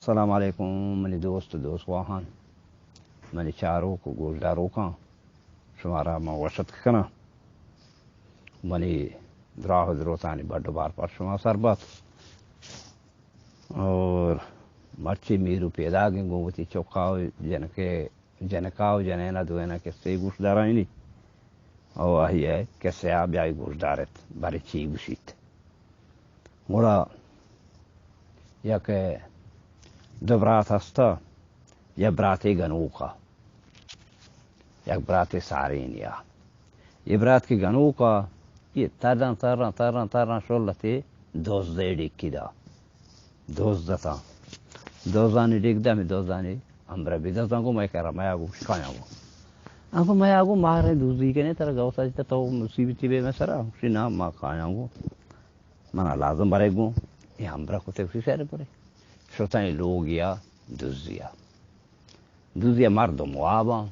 السلام علیکم منی دوست و دوست واہان، منی چاروک و گوشداروکاں، شمارا من وش اتک کناں۔ منی دراہ و دروتانی بڈ و بار پر شما سر بات۔ اور مرچی میر و پیداگیں گوں وتی چکا و جنکے، جنکا و جنینا دوینا کسے گوش دارائینی۔ او آئی ء کسے ء بیائی گوش دارت، بارے چی گوشیت۔ گڑا یک دو برات ہستا، یک براتے گنوکا، یک براتے سارینیا۔ یہ برات کے گنوکا، یہ ترن ترن ترن ترن شلتے دوزدے ڈیکی دا۔ دوز دتاں۔ دوزانی ڈیک دا، ہمے دوزانی امبرا بی دزاں گو، مئے کرا میا گو، شکایاں گو۔ آنگو میا گو، مارے دوزی کنے، ترا گوتا جتا تو مصیبتی بے میں سرا، شی نام ما کایاں گو۔ منا لازم برے گو، یہ امبرا کتے اسی سر برے۔ شتاں یہ لوگ یا دوزیا۔ دوزی ء مردم واباں،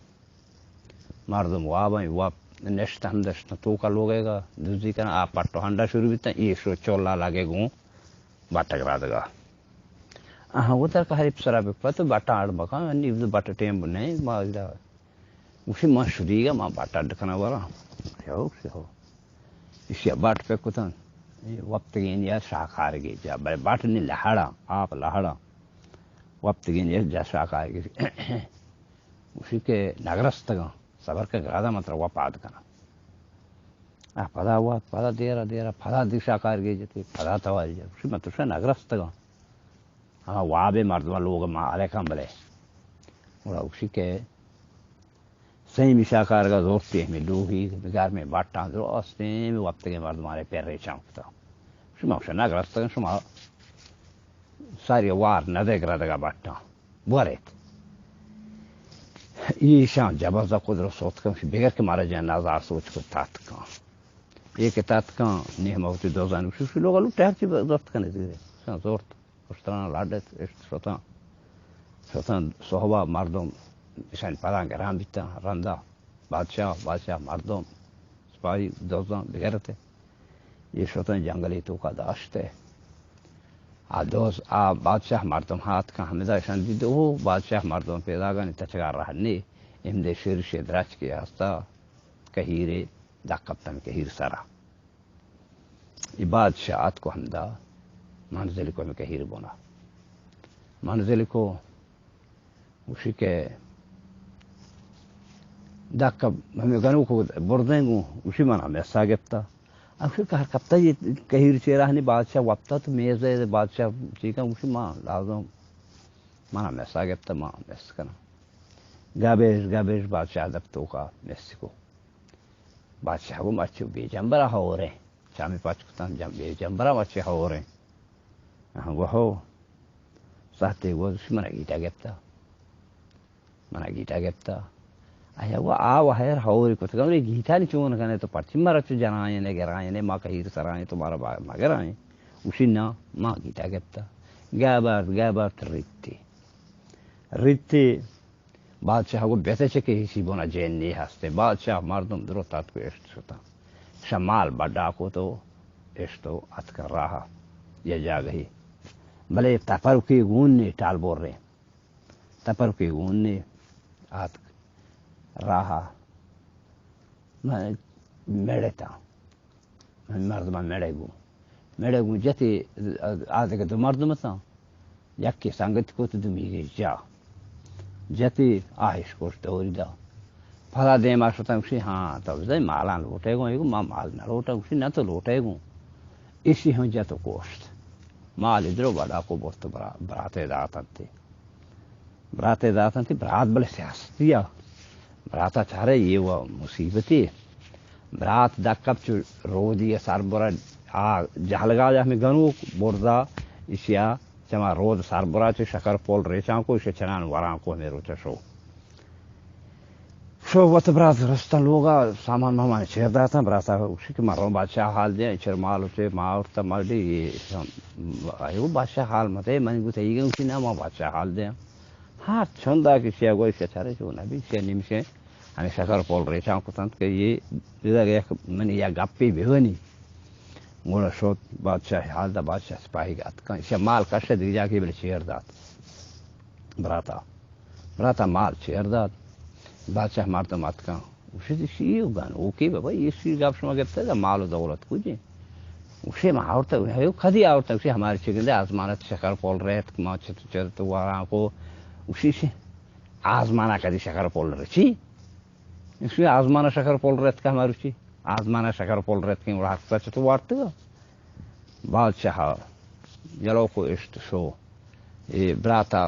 مردم واباں، واب نشت ہم دشت توکا لوگے گا، دوزی کنا آ پٹ و ہنڈا شروع بیتاں، یہ شو چولا لگے گوں بٹک رادگا۔ آہاں گو تر کہری پسرا بکپا تو بٹا اڑ بکا، نی بٹ ٹیم نہیں، ما ادا گوشی ما شدیگا، ما بٹ اڈ کنا ورا۔ You, you. ایشی ء بٹ پہ کتن، اے وپتگیں یا شاکارگی جا، بلے بٹ نی لہڑا، آپ لہڑا۔ وپتگیں یا جا شاکارگی۔ گوشی کہ نگرستگاں، صبر کہ گرادا من ترا وپاد کناں۔ آ پدا وات، پدا دیرا، دیرا، پدا دی شاکارگی جتی، پدا تواری جا۔ گوشی من ترا نگرستگاں۔ ہما وابے مردم لوگ ما علیکم بلے۔ گڑا گوشی کہ سیمی شاکارگا زورتی ہمیں لوہی گرمیں بٹاں درستیں وپتگیں مردمانے پر ریچاں کتا۔ شما شنا گرستگن، شما ساری وار ندے گردگا بٹاں بوریت۔ ایشاں جبز کو درست سوت کن، بگر کہ مارا جن نظر سوچ کو تات کن۔ یہ کہ تات کن، نی ہما وتی دوزان شو شو لوگ لوٹ ہر چی زورت کنے دیگه۔ شان زورت۔ اشتران لڈت، اشت شتاں۔ شتاں صحبا مردم اشانی پداں گران بیتاں، رندا بادشاہ، بادشاہ مردم، سپاہی دوزاں بگرتے۔ یہ شتاں جنگلی توکا داشتے۔ آ دوز، آ بادشاہ مردم ہات کن ہمدا اشان دید، او بادشاہ مردم پیداگانی تچگا رہ نے، امدے شیر شے درچ کے ہستا کہیرے دکپتن کہیر سرا۔ اے بادشاہ آتکو ہمدا منزل کو ہمے کہیر بونا۔ منزل کو گوشی کہ دکا ہمے گنوکو بردیں گوں، گوشی منا میسا گپتا۔ گوشی کہ ہر کپتا یہ کہیر چیرا ہنی بادشاہ وپتا تو میز ہے بادشاہ چیکا، گوشی ما لازم منا میسا گپتا، ما میس کنا۔ گبش، گبش بادشاہ دپ توکا میس کو۔ بادشاہ گو مرچو بے جمبرا ہوریں۔ چامی پچ کتن، جم-، بے جمبرا مرچی ہوریں۔ آہاں گو ہو۔ ساعتے گو منا گیٹا گپتا۔ منا گیٹا گپتا۔ آیا گو آ و ہیر ہوری کتگا، منی گیٹانی چون کنے تو پرچی مرچو جنائیں نے گرائیں نے، ما کہیر سرائیں تو مارا با-، مگرائیں۔ گوشی نا، ما گیٹا گپتا۔ گبرت، گبرت ریتی۔ ریتی۔ بادشاہ گو بیتے چہ کہ ایشی بونا جنی ہستے۔ بادشاہ مردم درو تاتکو اشت شتاں۔ شمال بڈا کو تو اشتو اتک راہ یہ جاگہی۔ بلے تپرکی گون نے ٹال بور رہے۔ تپرکی گون نے آتک راہ۔ من میڑتا۔ مردماں مڑے گوں۔ مڑے گوں جتی، آ دگہ دو مردم اتاں۔ یکے سنگت کت، دومی گیش جا۔ جتی آہش کش دوری دا۔ پدا دیما شتاں گوشی، ہاں، تو بزاں مالاں لوٹے گوں؟ ایگو ما مال نہ لوٹاں۔ گوشی، نہ تو لوٹے گوں۔ ایشی ہم جت و کشت۔ مال ادرو بڑا کو برت برا-، براتے داتنتے۔ براتے داتنتی، برات بلے سیاستی ء۔ براتا چارے یہ و مصیبتی۔ برات دکپ چو رودی سربرا آ جہلگا ہمیں گنوک برزا اشیا چما رود سربرا چو شکر پول ریچان کو، اشیا چنان وران کو ہمیں روچا شو۔ شو وت برات رستن لوگا سامان مامان چیر داتن، براتا گوشی کہ من رو بادشاہ حال دیں، چر مال و چر ما اورتا مردی، یہ ایو بادشاہ حال متے، من گوتا ایگن گوشی نا ما بادشاہ حال دیں۔ ہر چندا کہ چیا گوشی چارے چو نبی، چیا نمیشے، ہمیں شکر پول ریچان کتنت کہ یہ دیدگ یک من یا گپی ببنی۔ گڑا شد بادشاہ حال دا، بادشاہ سپاہی اتکن، چیا مال کشے دیجا کہ بلے چیر دات۔ براتا، براتا مال چیر دات. بادشاہ مردم اتکاں، گوشت، ایشی گنوکے بابا، ایشی گپ شما گپتگ، مال و دولت کجے؟ گوشی، ما آورتگ. ایو، کدی آورتگ؟ گوشی، ہماری چی گندے، آزمانت شکر پول رہت، ما چت چت واران کو. گوشی، ایشی آزمانا کدی شکر پول رہت؟ چی؟ ایشی آزمانا شکر پول رہت کہ ہماری چی؟ آزمانا شکر پول رہت کہ وڑا حق سچ تو وارتگا. بادشاہ یلو کو اشت شو. اے براتا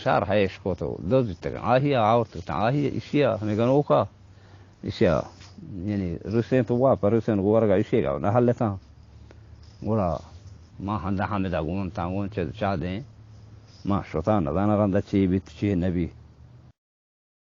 شار ہیش کو تو دزتگ. آہی آورت تا، آہی ایشیا ہمیں گنوکا، ایشیا، یعنی رسیں تو وا پر رسیں گورگا ایشی گا نہ ہلتا. گڑا ما ہندا ہمدا گون تا گون چہ چا دیں. ما شتا نہ دانا رندا چی بیت چی نبی.